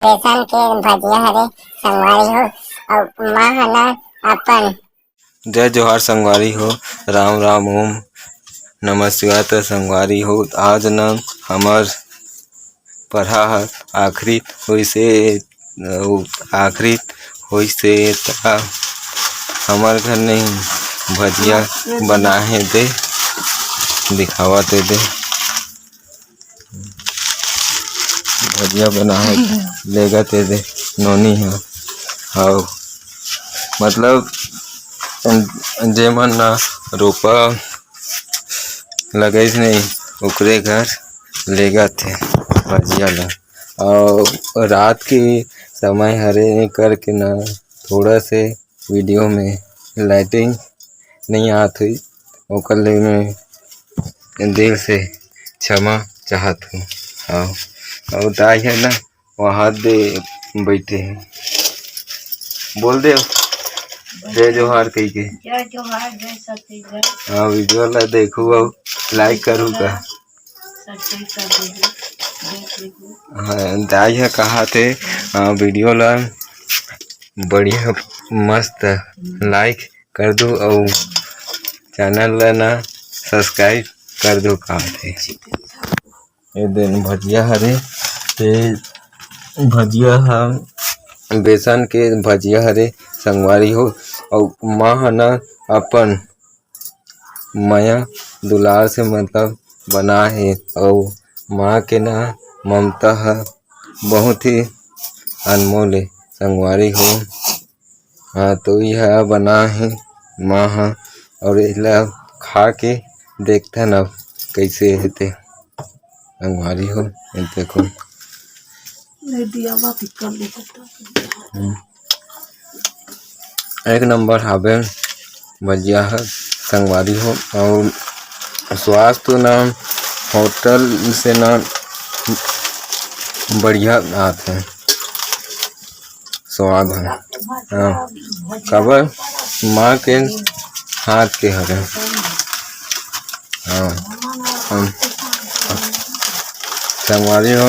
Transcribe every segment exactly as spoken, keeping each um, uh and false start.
बेसन के भजिया हरे संगवारी हो, अउ माँ ह ना अपन। जय जोहार संगवारी हो, राम राम, ओम नमः शिवाय। त संगवारी हो, आज न हमर पढ़ा ह आखिरी होइसे, अउ आखिरी होइसे त हमर घर नहीं भजिया बनाहे दे, दिखावत हे दे। भजिया बनाए लेगत हे दे नोनी ह। हव, मतलब, जेमन ना रोपा लगइस नहीं, ओकरे घर लेगत हे भजिया ला। अउ रात के समय हरे करके ना थोड़ा से वीडियो में लाइटिंग नहीं आत हुई, ओकर ले मैं दिल से क्षमा चाहत हूँ। हाँ, अउ दाई है ना, वहाँ दे बैठे हैं, बोल दे जय जोहार कही के। जय जोहार, जय छत्तीसगढ़। हाँ, वीडियो ला देखू अउ लाइक करू का। सब्सक्राइब कर दीजिए, देख लीजिए। हाँ, दाई ह कहा थे, हाँ, वीडियो ला बढ़िया मस्त लाइक कर दो अउ चैनल ला ना सब्सक्राइब कर दो कहा थे। ये दिन भजिया हरे, ते भजिया ह बेसन के भजिया हरे संगवारी हो, अउ माँ ह ना अपन मया दुलार से मतलब बना हे, अउ माँ के ना ममता ह बहुत ही अनमोल हे संगवारी हो। हाँ, तो यह बना हे माँ ह, अउ एला खा के देखथन अब कैसे हे ते संगवारी हो। ये देखो। नहीं दिया बात कर लेते तो। हम्म। एक नंबर हावे भजिया ह संगवारी हो, अउ स्वाद तो ना होटल से ना बढ़िया आत हे स्वाद ह। हाँ, काबर माँ के हाथ के हरे। हाँ, हम संगवारी हो,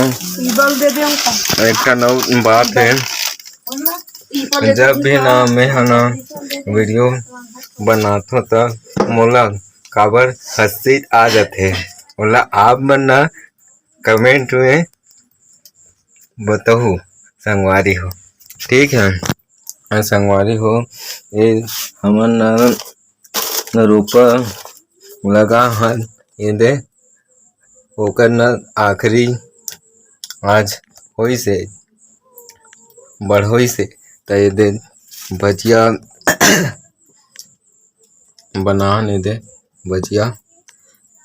एक ठन अउ बात हे, जब भी ना मैं ह ना वीडियो बनाथो त मोला काबर हंसी आ जाथे, ओला आप मन ना कमेंट में बताहू संगवारी हो, ठीक है। अउ संगवारी हो, ये हमन न रोपा लगा हन, ये दे ओकर न आखिरी आज होइसे, बढ़ होइसे, त ये दे भजिया बनान, ये दे भजिया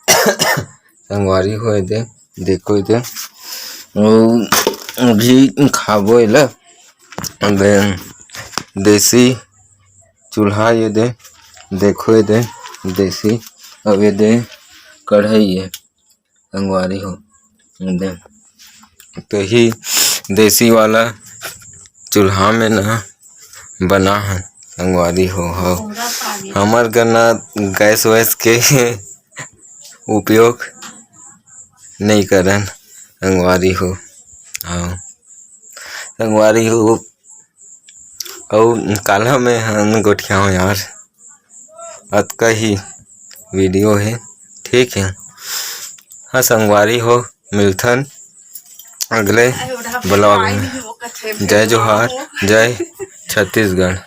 संगवारी हो, ये दे देखो, ये दे अभी खाबो एला। अबे देसी चूल्हा ये दे, देखो ये दे देसी, अब ये दे कढ़ाई ये संगवारी हो, ये दे तो ही देसी वाला चूल्हा में ना बना है संगवारी हो। हो हमर गन्ना गैस वैस के उपयोग नहीं करन संगवारी हो। हाँ संगवारी हो, अउ काला में हम गोठियाओ यार, अतका ही वीडियो है, ठीक है। हाँ संगवारी हो, मिलथन अगले ब्लॉग में। जय जोहार, जय छत्तीसगढ़।